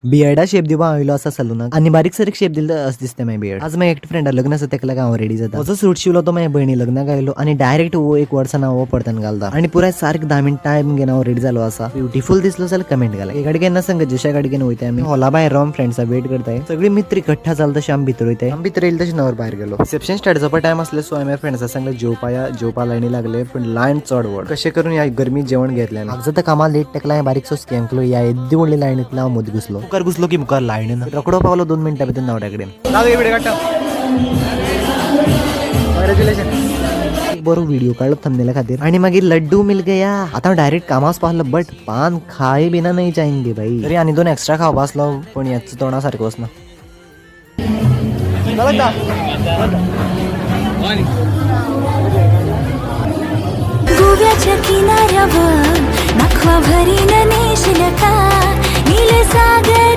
बियर्डा shape दिवपा हांव येयलो आसा सलूनाक आनी बारीक सारीक शेप दिलो अशें दिसता मागीर बियर्ड. आज मागीर एकटे फ्रेंडा लग्न आसा, तेका लागून हांव रेडी जाता. म्हजो सूट शिवलो तो माझ्या बहिणी लग्नाक आयलो आनी डायरेक्ट हो एक वर्सान हांव हो पडतान घालता आनी पुराय सारक 10 मिनट टायम घेवन हांव रेडी जालो आसा. ब्युटिफूल दिसलो जाल्यार कमेंट घाला. हे गाडी केन्ना संग जशा गाडी घेवन वयता आमी हॉला भायर रावन फ्रेंड्सा वेट करताय. सगळी मित्र इकट्ठा जाल तशें आमी भितर वयताय. आमी भितर येयले तशें नवर भायर गेलो. रिसेप्शन स्टार्ट जावपा टायम आसले, सो हांवें फ्रेंड्सा सांगले जेवपा. जेवपा लायनी लागले, पण लायन चड व्हड. कशें करून ह्या गरमी जेवण घेतलें. म्हाका जाता कामा लेट टेकला. हांवें बारीकसो स्कॅम केलो. ह्या येद्दी व्हडली लायनींतल्यान हांव मदीं घुसलो. मुखार घुसलो की मुखार लायन ना. रोकडो पावलो 2 मिनटां भितर नवऱ्या कडेन. कॉंग्रॅच्युलेशन. एक बरो व्हिडिओ काडलो थंबनेला खातीर आणि मागीर लड्डू मिल गया. आता डायरेक्ट कामाच पावलो, बट पान खाय बिना नाही जाएंगे भाई. तरी आणि 2 एक्स्ट्रा खावपा आसलो, पण याच तोंडा सारखं वचना. गोव्याच्या किनाऱ्यावर नाखवा भरीन नेशील का नील सागर.